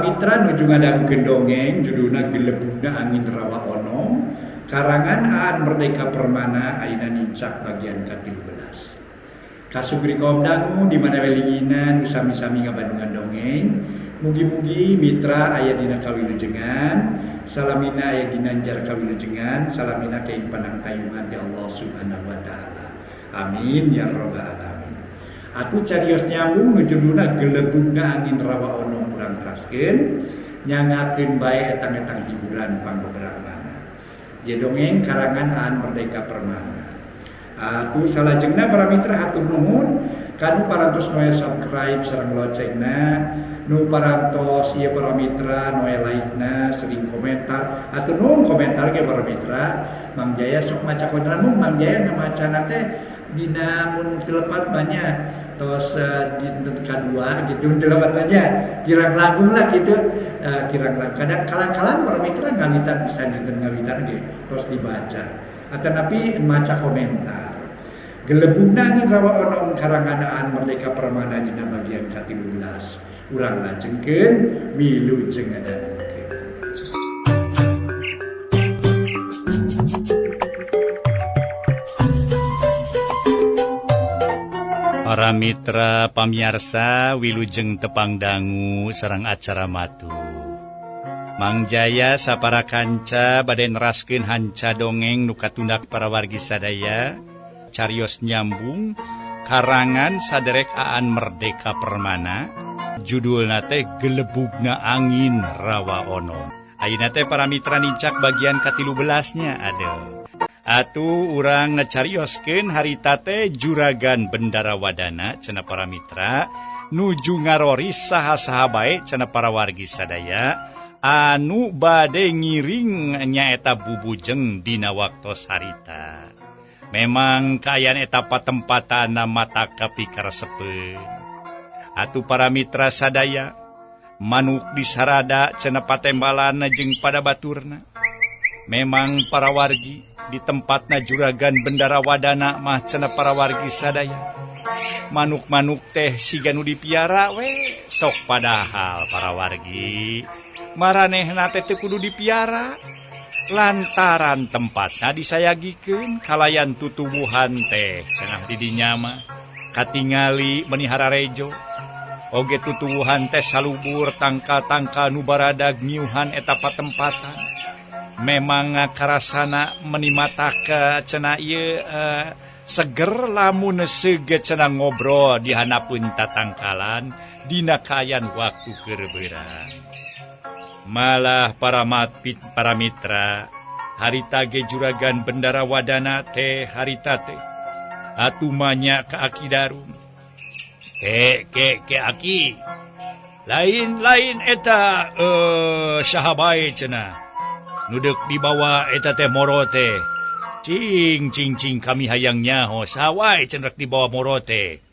Para mitra nuju ngadangukeun dongeng judulna Gelebugna Angin Rawa Onom karangan Aan Merdeka Permana ayeuna nincak bagian ka-13. Kasugri kaum dangu di mana we linginan nu sami-sami ngabandungan dongeng mugi-mugi mitra aya dina kawilujengan salamina aya ginanjar kawilujengan salamina kaing panangtayungan ti Allah Subhanahu wa taala. Amin ya rabbal alamin. Atuh carios nyambung nu judulna Gelebugna Angin Rawa Onom urang teraskeun nyangakeun bae etang-etang hiburan pangbeberamana. Ieu dongeng karangan Aan Merdeka Permana. Atuh salajengna para mitra hatur nuhun kanu parantos noe subscribe sareng loncengna nu parantos ieu para mitra noe like-na sering komentar hatur nuhun komentar ge para mitra Mang Jaya sok maca komentar mung Mang Jaya ngamacana teh dina mun teu lepat banyak tos dinten kadua gitu teu lepat nya kirang langkung lah gitu kirang langkung kadang kalang-kalang para mitra ngawitan pisan dinten ngawitan ge tos dibaca atanapi maca komentar. Gelebugna Angin Rawa Onom karangan Aan Merdeka Permana dina bagian ka-13 urang lajengkeun wilujeng ngadangukeun. Para mitra pamiarsa wilujeng tepang dangu sareng acara matu. Mang Jaya sapara kanca bade neraskeun hanca dongeng nu katundak para wargi sadaya carios nyambung karangan saderek Aan Merdeka Permana judulna teh Gelebugna Angin Rawa Onom. Ayeuna teh para mitra nincak bagian ka-13 nya aduh. Atuh urang ngacarioskeun harita teh Juragan Bendara Wadana cenah para mitra nuju ngaroris saha-saha bae cenah para wargi sadaya anu bade ngiring nyaeta bubujeng dina waktos harita. Memang kaayaan eta patempatan mata kapikaresepeun. Atuh para mitra sadaya manuk disarada cenah patembalan jeung pada baturna. Memang para wargi di tempatna Juragan Bendara Wadana mah cenah para wargi sadaya. Manuk-manuk teh siga nu dipiara we sok padahal para wargi maranehna teh teu kudu dipiara lantaran tempatna disayagikeun kalayan tutuwuhan teh cenah di dinya mah katingali meuni hararejo oge tutuwuhan teh salubur tangkal-tangkal nu baradag nyiuhan eta patempatan memang karasana meuni mata ka cenah ieu seger lamun seugeut cenah ngobrol di handapeun tatangkalan dina kaayaan waktu keur beurang. Malah para mitra harita ge Juragan Bendara Wadana teh harita teh atuh manya ka Aki Darum. Ke ke ke Aki. Lain-lain eta saha bae cenah. Nu deuk dibawa eta teh moro teh. Cing cing cing kami hayang nyaho saha wae cenah rek dibawa moro teh.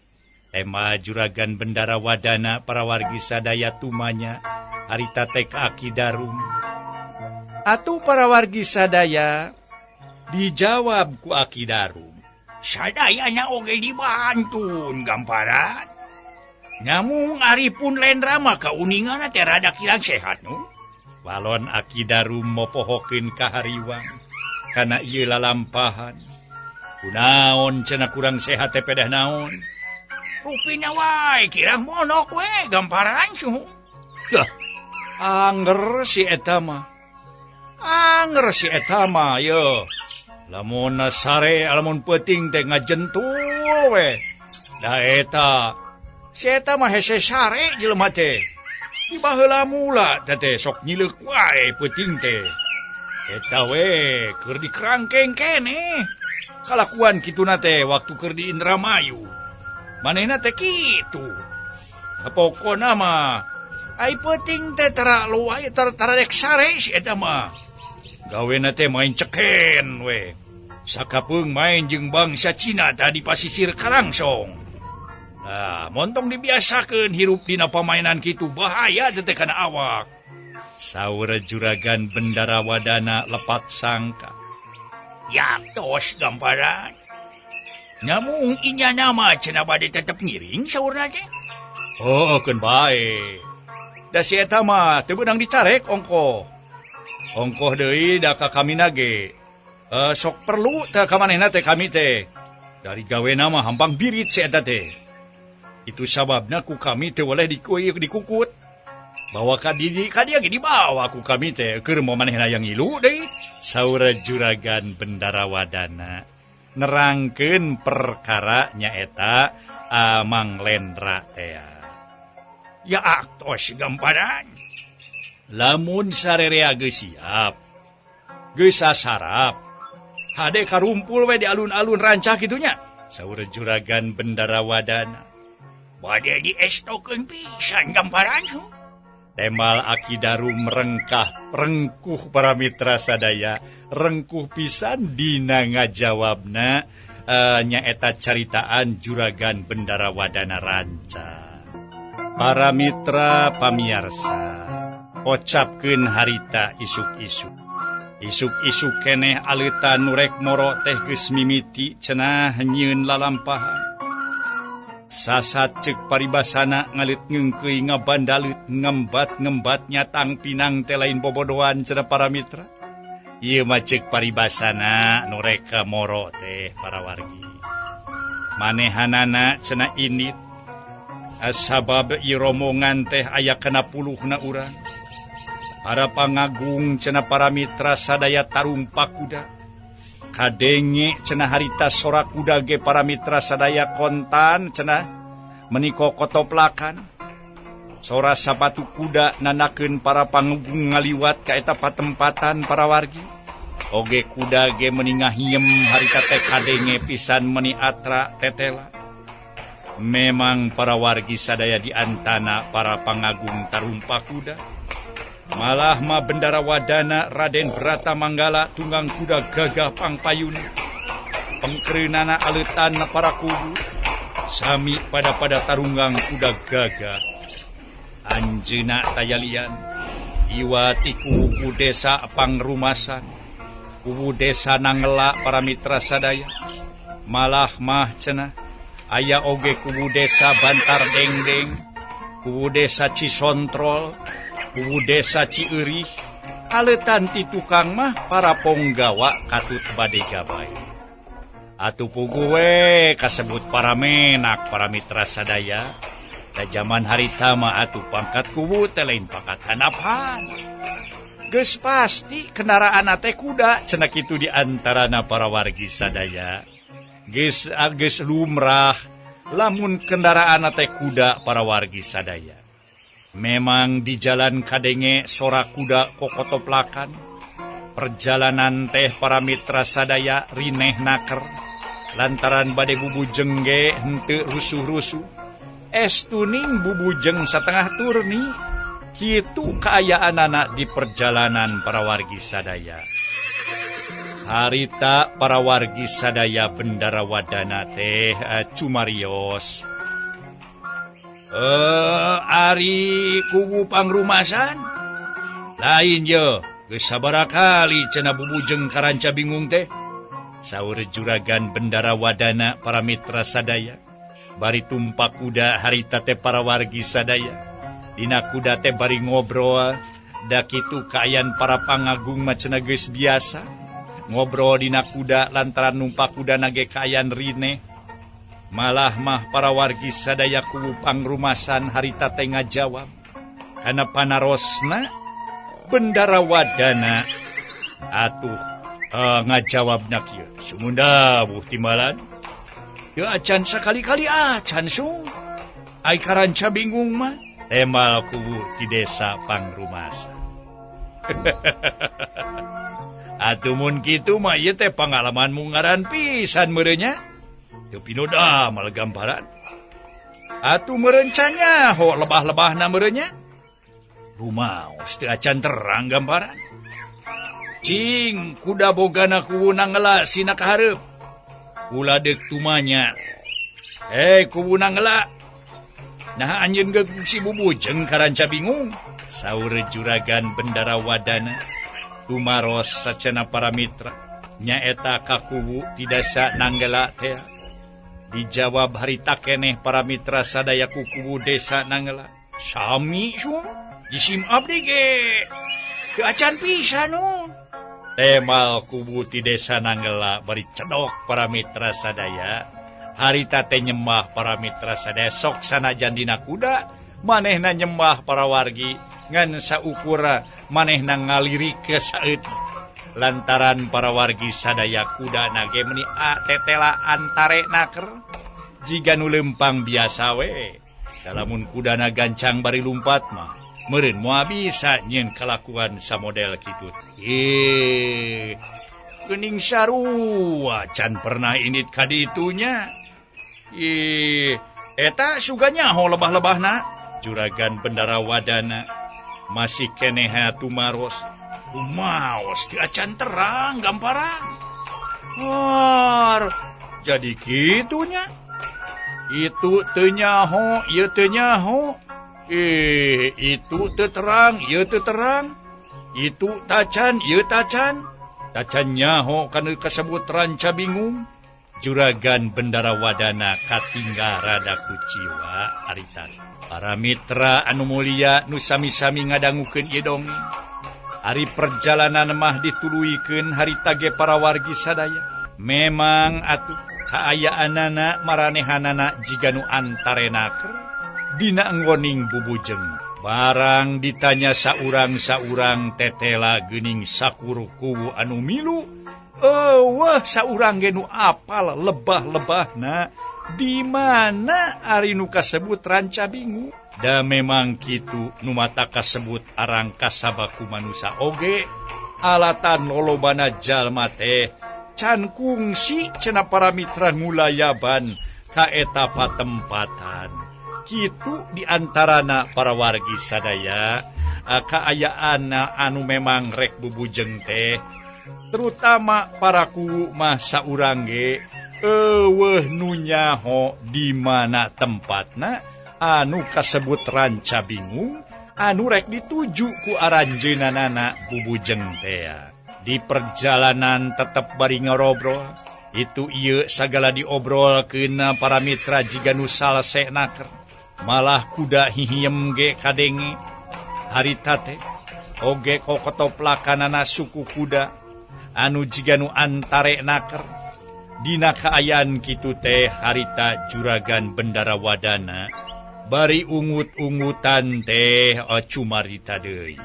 Tema Juragan Bendara Wadana para wargi sadaya tumanya harita teh ka Aki Darum. Atuh para wargi sadaya dijawab ku Aki Darum. Sadayana oge dibantun gamparan. Nyamung ari pun lendra mah kauninganna teh rada kirang sehat nu. Walon Aki Darum mopohokeun ka hariwang kana ieu lalampahan. Kunaon cenah kurang sehat teh pedah naon? Rupina wae kirang monok we gamparan suhu. Dah anger si eta mah. Anger si eta mah ye. Lamun sare lamun peuting teh ngajentul we. Da eta si eta mah hese sare jelema teh. Di baheula mula teh teh sok nyileuk wae peuting teh. Eta we keur dikerangkeng keneh. Kalakuan kituna teh waktu keur di Indramayu. Manehna teh kitu. Pokona mah ai peuting teh tara luai taradek sare si eta mah. Gawena teh main ceken we. Sakapeung main jeung bangsa Cina tadi pasisir Karangsong. Nah, montong dibiasakeun hirup dina pamainan kitu bahaya teh kana awak. Saur Juragan Bendara Wadana lepat sangka. Ya tos gamparan. Nyamung inya nama cenah bade tetep ngiring saurna teh. Oh, keun bae. Da si eta mah teu beunang dicarek ongkoh. Ongkoh deui da ka kamina ge. Sok perlu teh ka manehna teh kami teh. Dari gawena mah hampang birit si eta teh. Itu sababna ku kami teu boleh dikukut. Bawa ka didi ka dia ge dibawa ku kami teh keur mau manehna yang ngilu deui. Saur Juragan Bendara Wadana nerangkeun perkara nyaeta Mang Lendra teh. Ya aktos gamparan. Lamun sarerea geus siap, geus sasarap, hade karumpul we di alun-alun rancah kitu nya. Saur Juragan Bendara Wadana. Bade diestokeun pisan gamparan. Temal Aki Daru merengkah rengkuh para mitra sadaya, rengkuh pisan dina ngajawabna nyaeta caritaan Juragan Bendara Wadana ranca. Para mitra pamiarsa, kocapkeun harita isuk-isuk. Isuk-isuk keneh aleutan nurek moro teh geus mimiti cenah nyieun lalampahan. Sasat ceuk paribasana ngalit ngeungkeuy ngabandalut ngembat-ngembat nyatang pinang teh lain bobodohan cenah para mitra. Ieu mah ceuk paribasana nu rek moro teh para wargi. Manehanana cenah indit. Sabab ieu rombongan teh aya kana puluhna urang. Para pangagung cenah para mitra sadaya tarumpak kuda. Kadenge cenah harita sora kuda ge para mitra sadaya kontan cenah meniko kotoplakan. Sora sapatu kuda nanakeun para pangagung ngaliwat ka eta patempatan para wargi. Oge kuda ge meni ngahiem harita teh kadenge pisan meni atra tetela. Memang para wargi sadaya diantana para pangagung tarumpak kuda. Malah ma Bendara Wadana Raden Brata Manggala tunggang kuda gagah pangpayuna. Pengkreunana aleutan para kubu sami pada tarunggang kuda gagah. Anjeuna tayalian iwa ti kubu desa Pangrumasan, kubu desa Nangela para mitra sadaya. Malah mah cenah aya oge kubu desa Bantar Dengdeng, kubu desa Cisontrol, kubu desa Cieurih. Aleutan ti tukang mah para ponggawa katut bade gabay. Atuh puguh we kasebut para menak para mitra sadaya. Da jaman harita mah atuh pangkat kubu teh lain pangkat hanapan. Geus pasti kendaraanna teh kuda cenah kitu di antarana para wargi sadaya. Geus geus lumrah lamun kendaraanna teh kuda para wargi sadaya. Memang di jalan kadenge sora kuda kokotoplakan. Perjalanan teh para mitra sadaya rineh naker. Lantaran bade bubujeng ge henteu rusuh-rusuh. Estuning bubujeng satengah turni. Kitu kaayaanana di perjalanan para wargi sadaya. Harita para wargi sadaya Bendara Wadana teh cumarios. Ari kubu Pangrumasan lain ye geus sabaraha kali cenah bubujeng karanca bingung teh. Saur Juragan Bendara Wadana para mitra sadaya bari tumpak kuda harita teh para wargi sadaya. Dina kuda teh bari ngobrol da kitu kaayaan para pangagung mah cenah geus biasa ngobrol dina kuda lantaran numpak kuda nage kaayaan rine. Malah mah para wargi sadaya kubu Pangrumasan harita teh ngajawab kana panarosna Bendara Wadana atuh ngajawabna kieu. Sumundawuh timbalan. Teu acan sakali-kali acan sung. Ai karanca bingung mah temal kubu ti desa Pangrumasan. Atuh mun kitu mah ieu teh pangalaman mungaran pisan meureun nya. Teu pinoda mal gambaran. Atuh meureun ho lebah-lebahna meureun nya. Rumaos teu acan terang gambaran. Cing kuda bogana kubu Nangela sina ka hareup. Ulah deuk tumanya. Kubu Nangela. Nah anjeun geus si bubujeng karanca bingung. Saur Juragan Bendara Wadana tumaros sacana para mitra nyaeta ka kubu ti desa Nanggela teh. Dijawab harita keneh para mitra sadaya ku kubu desa Nanggela. Sami sung. Jisim abdi ge teu acan pisan nu. Temal kubu ti desa Nanggela bari cedok para mitra sadaya. Harita teh nyembah para mitra sadaya sok sanajan dina kuda manehna nyembah para wargi ngan saukura manehna ngalirik ke saeutik. Lantaran para wargi sadaya kuda na ge meuni tetela antare naker jiga nu lempang biasa we. Lamun kudana gancang bari lumpat mah meureun moal bisa nyieun kalakuan samodel kitu. Geuning sarua can pernah indit ka ditunya. Eta suga nyaho lebah-lebahna. Juragan Bendara Wadana masih keneh tumaros. Kumaos teu acan terang gamparan. Har, jadi kitunya. Itu teu nyaho, ieu teu nyaho. Itu teu terang, ieu teu terang. Itu tacan, ieu tacan. Tacan nyaho kana kasebut ranca bingung. Juragan Bendara Wadana katinggal rada kuciwa harita. Para mitra anu mulia nu sami-sami ngadangukeun ieu dongeng. Ari perjalanan mah dituluykeun harita ge para wargi sadaya. Memang atuh kaayaanana maranehanana jiga nu antarenaker dina nggoning bubujeng. Barang ditanya saurang-saurang tetela geuning sakur kuwu anu milu. Eueuh saurang ge nu apal lebah-lebahna di mana ari nu kasebut ranca bingung. Da memang kitu nu mata kasebut arang kasabaku manusa oge alatan lolobana jalma teh can kungsi cenah para mitra ngulayaban ka eta patempatan. Kitu diantarana para wargi sadaya kaayaanna anu memang rek bubujeng teh terutama para kuwu mah saurang ge eueuh nu nyaho di mana tempatna anu kasebut ranca bingung anu rek dituju ku aranjeunanana bubujeng tea. Di perjalanan tetep bari ngarobrol itu ieu sagala diobrolkeun para mitra jiga nu salse naker. Malah kuda hihiem ge kadenge harita teh oge kokotoplakanana suku kuda anu jiga nu antare naker. Dina kaayaan kitu teh harita Juragan Bendara Wadana bari ungut-ungutan teh cumarita deui.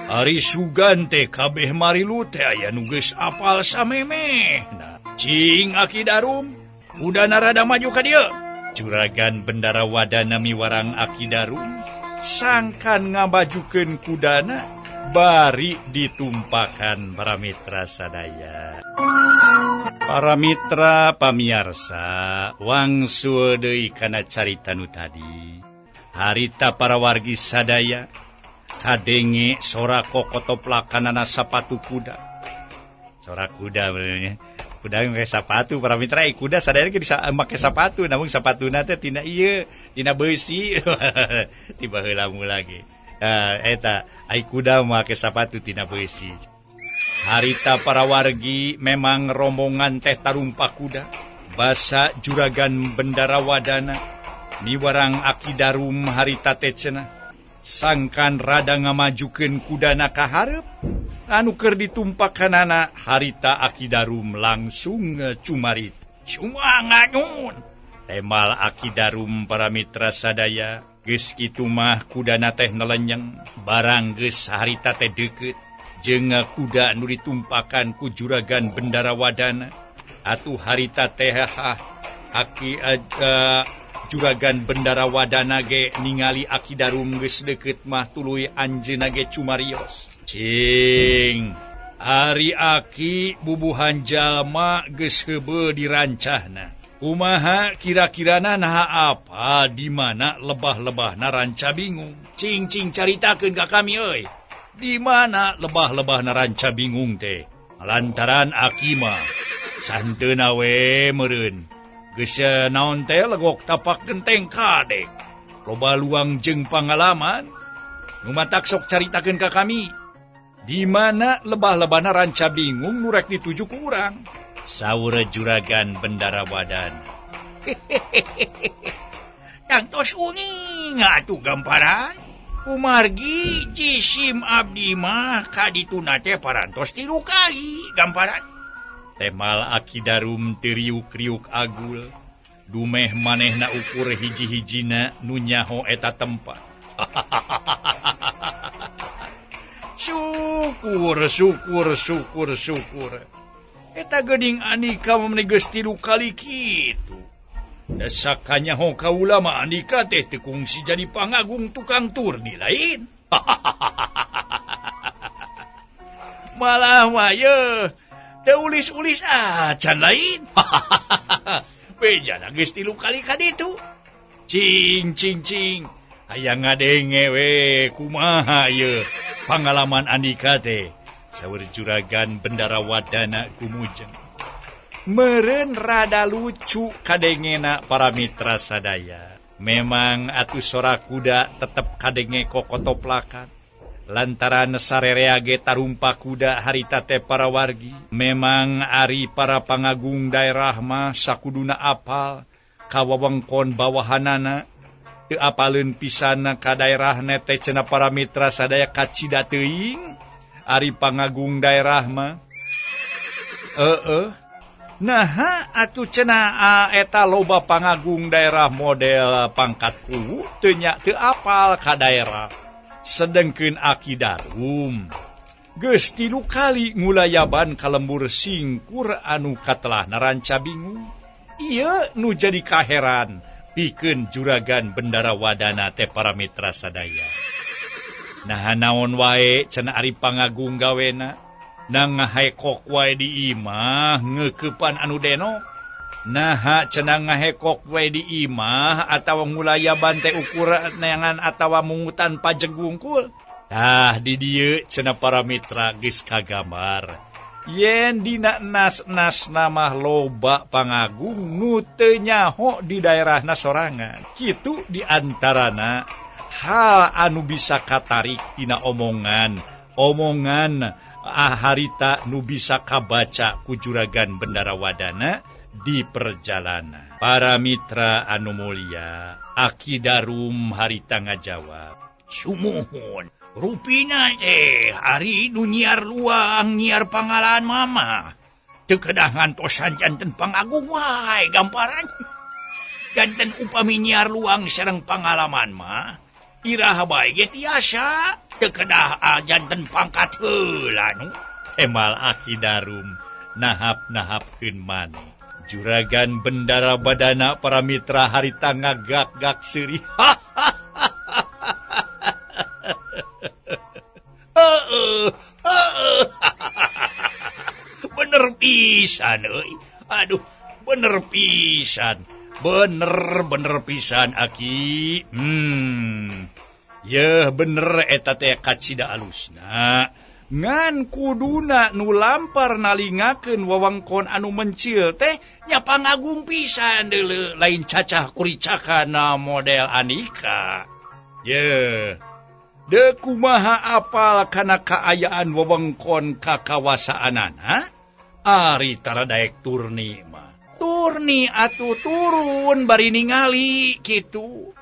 Ari sugan teh kabeh marilu teh aya nu geus apal samemehna. Cing Aki Darum kudana rada maju ka dieu. Juragan Bendara Wadana miwarang Aki Darum sangkan ngabajukeun kudana bari ditumpakan para mitra sadaya. Para mitra pamiarsa wangsul deui kana carita nu tadi. Harita para wargi sadaya kadenge sora kokotoplakanana sapatu kuda. Sora kuda benernya. Kuda make sapatu para mitra, kuda sadaya ge bisa make sapatu namun sapatuna teh tina ieu, tina beusi. Tiba heula mula ge. Eta ai kuda make sapatu tina beusi. Harita para wargi memang rombongan teh tarumpak kuda. Basa Juragan Bendara Wadana miwarang Aki Darum harita teh cenah. Sangkan rada ngamajukeun kudana ka hareup anu keur ditumpakanana harita Aki Darum langsung cumarit. Sumanganun. Temal Aki Darum para mitra sadaya geus kitu mah kudana teh nelenyeng barang geus harita teh deukeut jeung kuda nu ditumpakan ku Juragan Bendara Wadana. Atuh harita teh Aki Juragan Bendara Wadana ge ningali Aki Darum geus deukeut mah tuluy anjeunna ge cumarios. Cing, ari aki bubuhan jalma geus heubeul dirancahna. Kumaha kira-kirana naha apa di mana lebah-lebahna ranca bingung. Cing cing caritakeun ka kami euy. Di mana lebah-lebahna ranca bingung teh? Lantaran aki mah santeuna we meureun. Geus naon teh legok tapak genteng kadek. Loba luang jeung pangalaman. Nu matak sok caritakeun ka kami. Di mana lebah-lebahna ranca bingung nu rek dituju ku urang. Saur Juragan Bendara Wadana. Tangtos uning atuh gamparan. Kumargi jisim abdi mah kadituna teh parantos 3 kali gamparan. Temal Aki Darum teu riuk-riuk agul. Dumeh manehna ukur hiji-hijina nu nyaho eta tempat. Syukur, syukur, syukur, syukur. Eta geuning Andika mah geus 3 kali kitu. Dasakanya ho kaula mah Andika teh teu kungsi jadi pangagung tukang turni lain. Malah mah ye teu ulis-ulis acan lain. Bejana geus 3 kali ka ditu. Cing cing cing. Hayang ngadenge we kumaha ye pangalaman Andika teh. Saur juragan Bendara Wadana gumujeng. Meureun rada lucu kadengena para mitra sadaya. Memang atuh sora kuda tetep kadenge kokotoplakan. Lantaran sarerea ge tarumpa kuda harita teh para wargi. Memang ari para pangagung daerah mah sakuduna apal ka wewengkon bawahanana. Teu apaleun pisan ka daerahna teh cenah para mitra sadaya kacida teuing ari pangagung daerah mah. Heeh. Naha atuh cenah eta loba pangagung daerah model pangkat kuwu teu nya teu apal ka daerah. Sedengkeun Aki Darum geus 3 kali ngulayaban ka lembur singkur anu katelah naranca bingung. Ieu nu jadi kaheran pikeun juragan Bendara Wadana teh para mitra sadaya. Naha naon wae cenah ari pangagung gawena nang ngahekok wae di imah ngeukepan anu deno. Naha cenah ngahekok wae di imah atawa ngulayaban teh ukur neangan atawa mungutan pajeg wungkul. Tah di dieu cenah para mitra geus kagambar. Yen dina nas-nas namah loba pangagung nu teu nyaho di daerahna sorangan. Kitu di antarana hal anu bisa katarik tina omongan. Omongan harita nu bisa kabaca ku juragan Bendara Wadana di perjalanan. Para mitra anu mulia, Aki Darum harita ngajawab. Sumuhun, rupina teh ari nu nyiar luang nyiar pangalan mama. Teu kedah ngantosan janten pangagung wae gamparan. Janten upami nyiar luang sareng pangalaman mah iraha bae ge tiasa teu kedah janten pangkat heula nu. Temal Aki Darum nahap-nahapkeun maneh. Juragan Bendara Badana para mitra harita ngagak-gak seuri. Bener pisan euy. Aduh, bener pisan. Bener pisan Aki. Yeuh bener eta teh kacida alusna. Ngan kuduna nu lampar nalingakeun wewengkon anu mencil teh nya pangagung pisan deuleu lain cacah kuricakana model Andika. Yeuh. Deu kumaha apal kana kaayaan wewengkon kakawasaanana? Ari tara daek turni mah. Turni atuh turun bari ningali kitu.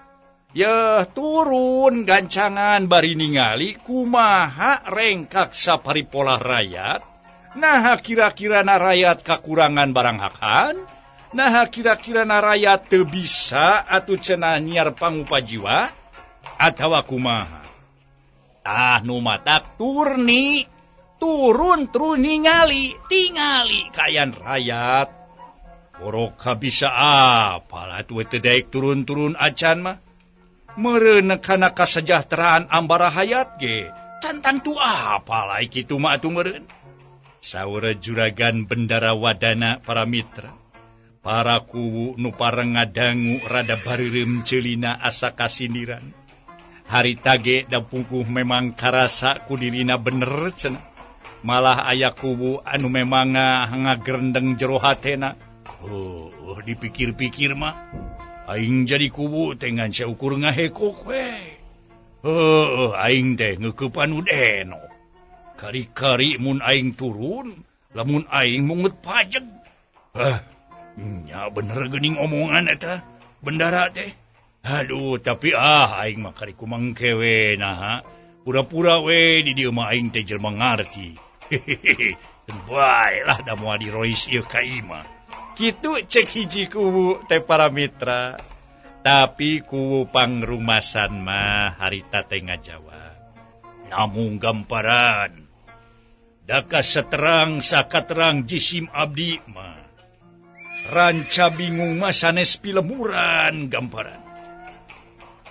Yeuh turun gancangan bari ningali kumaha rengkak saparipolah rakyat. Naha kira-kira na rakyat kakurangan barang hakan. Naha kira-kira na rakyat teu bisa atuh cenah nyiar pangupajiwa atawa kumaha. Tah nu matak turni turun terus ningali tingali kayan rakyat. Boroka bisa apal atuh teu daek turun-turun acan mah. Meureun kana kasejahteraan ambara hayat ge can tangtu apal ai kitu mah atuh meureun. Saur juragan Bendara Wadana para mitra, para kuwu nu pareng ngadangu rada bareureum ceulina asa kasindiran. Harita ge da pungkuh memang karasa ku dirina bener cenah. Malah aya kuwu anu memang ngagerendeng jero hatena. Oh, dipikir-pikir mah aing jadi kuwu teh ngan saukur ngahekok we. Heuh, aing teh ngeukepan nu deno. Kari-kari mun aing turun, lamun aing mungut pajeg. Hah, nya bener geuning omongan eta bendara teh. Aduh tapi ah aing mah kari kumangke we naha pura-pura we di dieu mah aing teh jelema ngarti. Hehehe bae lah da moal dirois ieu ka imah. Kitu cek hiji kuwu teh para mitra. Tapi kuwu pangrumasan mah harita teh ngajawab. Namung gamparan daka seterang sakaterang jisim abdi mah Ranca bingung mah sanes pilemuran gamparan.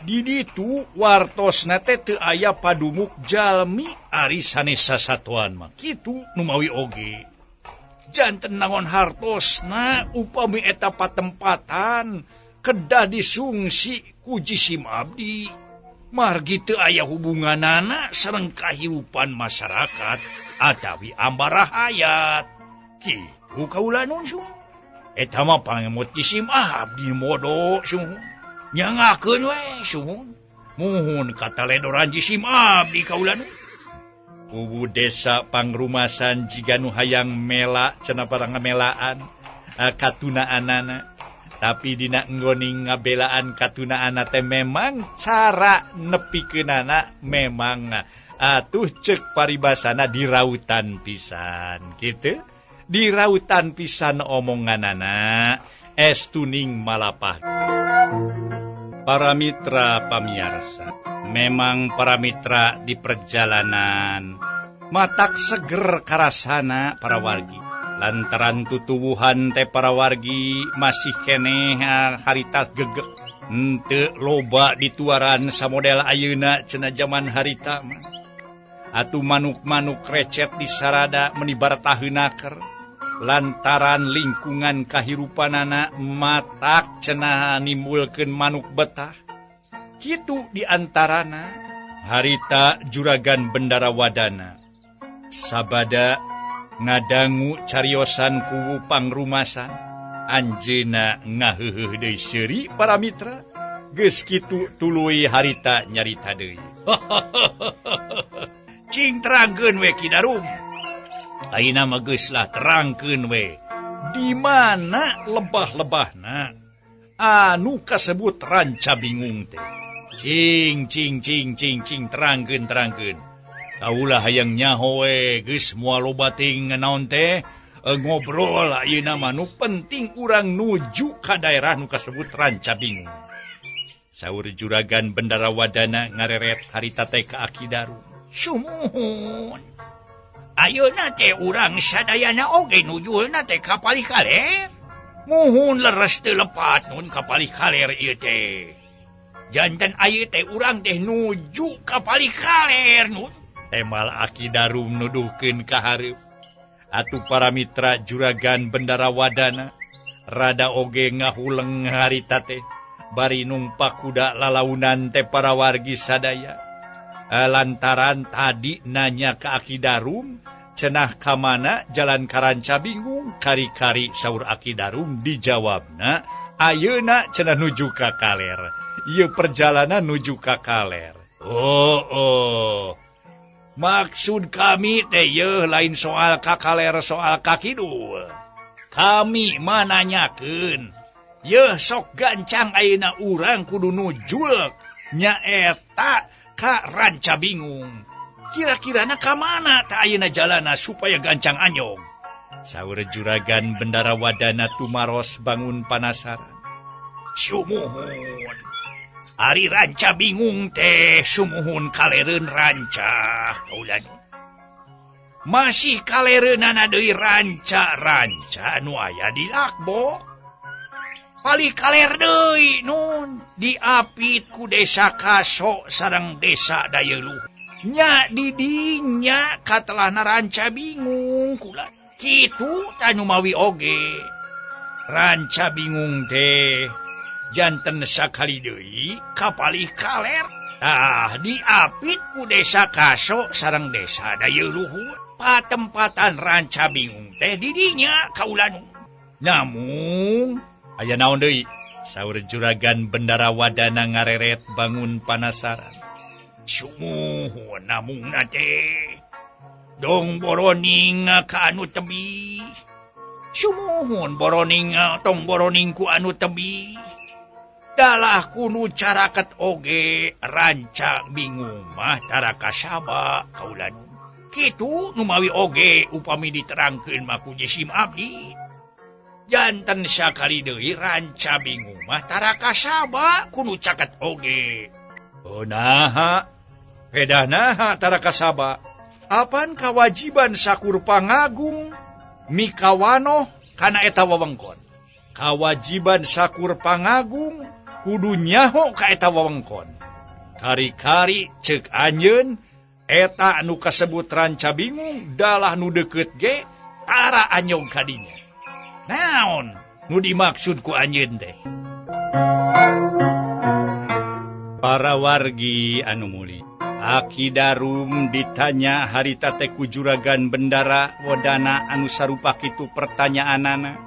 Di ditu wartosna teh teu aya padumuk jalmi ari sanes sasatoan mah. Kitu nu mawi oge. Janten naon hartosna upami eta patempatan kedah disungsi ku jisim abdi. Margi teu aya hubunganana sareng kahirupan masyarakat atawi ambarahayat. Kitu kaula nun sung. Eta mah pangemot jisim abdi modo sungguh. Nyangakeun we sungguh. Muhun kataledoran jisim abdi kaula nu. Kuwu desa pangrumasan jiga nu hayang mela cenah parangamelaan katunaanana. Tapi dina enggoning ngabelaan katunaanana teh memang cara nepikeunana memang atuh ceuk paribasana dirautan pisan kitu. Dirautan pisan omonganana es tuning malapah. Para mitra pamiarsa, memang para mitra di perjalanan matak seger karasana para wargi. Lantaran tutuwuhan teh para wargi masih keneh harita gegek. Henteu loba dituaran samodel ayeuna cenah jaman harita mah. Atuh manuk-manuk recet di sarada meni bartaheunaker. Lantaran lingkungan kahirupanana matak cenah nimbulkeun manuk betah. Kitu diantarana harita juragan Bendara Wadana. Sabada ngadangu cariosan kuwu pangrumasan, anjeunna ngaheuheuh deui seuri para mitra. Geus kitu tuluy harita nyarita deui. Cing terangkeun we Ki Darum. Ayeuna mah geus lah terangkeun we. Di mana lebah-lebahna anu kasebut Ranca Bingung teh? Cing cing cing cing cing terangkeun terangkeun. Kaulah hayang nyaho we geus moal loba ting naon teh ngobrol ayeuna mah nu penting urang nuju ka daerah nu kasebut Ranca Bingung. Saur juragan Bendara Wadana ngareret harita teh ka Aki Darum. Sumuhun. Ayeuna teh urang sadayana oge nujulna teh ka palih kaler. Muhun leres teu lepat nun ka palih kaler ieu teh. Janten ayeuna teh urang teh nuju ka palih kaler nun. Temal Aki Darum nuduhkeun ka hareup. Atuh para mitra juragan Bendara Wadana rada oge ngahuleng harita teh bari numpak kuda lalaunan teh para wargi sadaya. Lantaran tadi nanya ke Aki Darum cenah ka mana jalan ka Ranca Bingung, kari-kari saur Aki Darum dijawabna ayeuna cenah nuju ka kaler. Ieu perjalanan nuju ka kaler. Oh oh. Maksud kami teh yeuh lain soal ka kaler soal ka kidul. Kami mah nanyakeun yeuh sok gancang ayeuna urang kudu nujul nyaeta ka Ranca Bingung. Kira-kirana ka mana ta ayeuna jalana supaya gancang anyog? Saur juragan Bendara Wadana tumaros bangun panasaran. Sumuhun. Ari Ranca Bingung teh sumuhun kalereun ranca kaula. Masih kalereunana deui ranca-ranca nu aya di Lakbok. Palih kaler deui nun diapit ku desa Kaso sareng desa Dayeuluh. Nya didinya katelahna Ranca Bingung kula. Kitu tanu mawi oge. Ranca Bingung teh janten sakali deui ka palih kaler. Tah diapit ku desa Kaso sareng desa Dayeuluh. Patempatan Ranca Bingung teh didinya kaula nu. Namung aya naon deui? Saur juragan Bendara Wadana ngareret bangun panasaran. Sumuhun namungna teh dong boroning ka anu tebih. Sumuhun boroning tong boroning ku anu tebih. Dalah kunu caraket oge ranca bingung mah tara kasaba kaula nu. Kitu numawi oge upami diterangkeun mah ku jisim abdi. Janten sakali deui ranca bingung mah tara kasaba kunu caket oge. Oh naha, pedah naha tara kasaba. Apan kawajiban sakur pangagung mikawanoh kana eta wewengkon. Kawajiban sakur pangagung kudu nyaho ka eta wewengkon. Kari-kari ceuk anjeun eta anu kasebut ranca bingung dalah nu deukeut ge tara anyog ka dinya. Naon nu dimaksud ku anjeun teh? Para wargi anu muli, Aki Darum ditanya harita teh ku Juragan Bendara Wedana anu sarupa kitu pertanyaanana.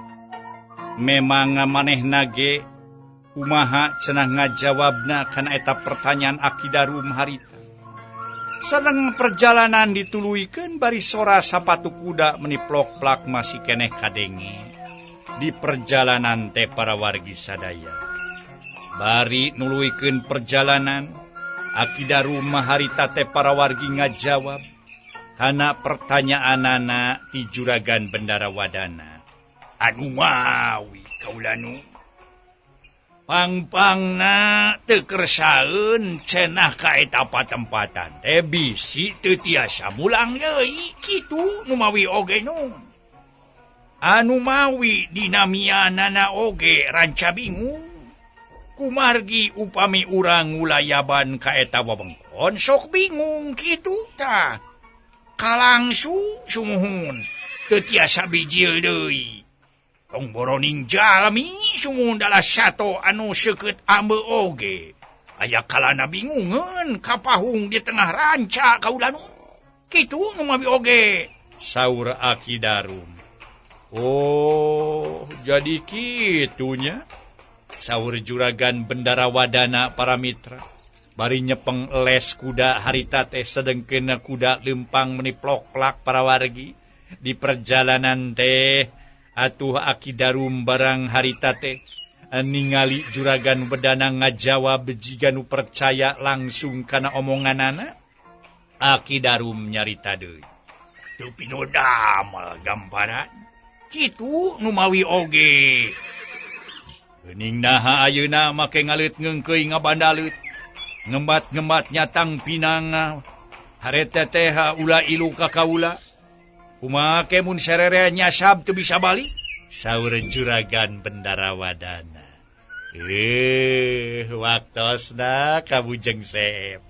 Memang manehna ge kumaha cenah ngajawabna kana eta pertanyaan Aki Darum harita. Sareng perjalanan dituluykeun bari sora sapatu kuda meniplok-plak masih keneh kadenge. Di perjalanan teh para wargi sadaya. Bari nuluykeun perjalanan Aki Darum harita teh para wargi ngajawab kana pertanyaanana ti Juragan Bendara Wadana. Anu mawi kaula nu pangpangna teu kersaeun cenah ka eta patempatan teh bisi teu tiasa mulang deui kitu nu mawi oge nu. Anu mawi dina mianana oge ranca bingung. Kumargi upami urang ngulayaban ka eta wewengkon sok bingung kitu tah. Kalangsu sumuhun teu tiasa bijil deui. Tong boroning jalmi sumuhun dalah sato anu seukeut ambe oge. Aya kalana bingungeun kapahung di tengah ranca kaula nu. Kitu nu mawi oge. Saur Aki Darum. Oh, jadi kitunya. Saur Juragan Bendara Wadana para mitra. Bari nyepeng les kuda harita teh sedengkeun kuda lempang meniplok-plak para wargi. Di perjalanan teh atuh Aki Darum barang harita teh ningali Juragan Wedana ngajawab jiga nu percaya langsung kana omonganana. Aki Darum nyarita deui. Teu pinodamel gamparan. Kitu nu mawi oge. Geuning naha ayeuna make ngaleut ngeungkeuy ngabandaleut. Ngembat-ngembat nyatang pinang hareta teh ulah ilu ka kaula. Kumaha ke mun serere nyasab teu bisa balik? Saur Juragan Bendara Wadana. Waktosna ka Bujeng Seep.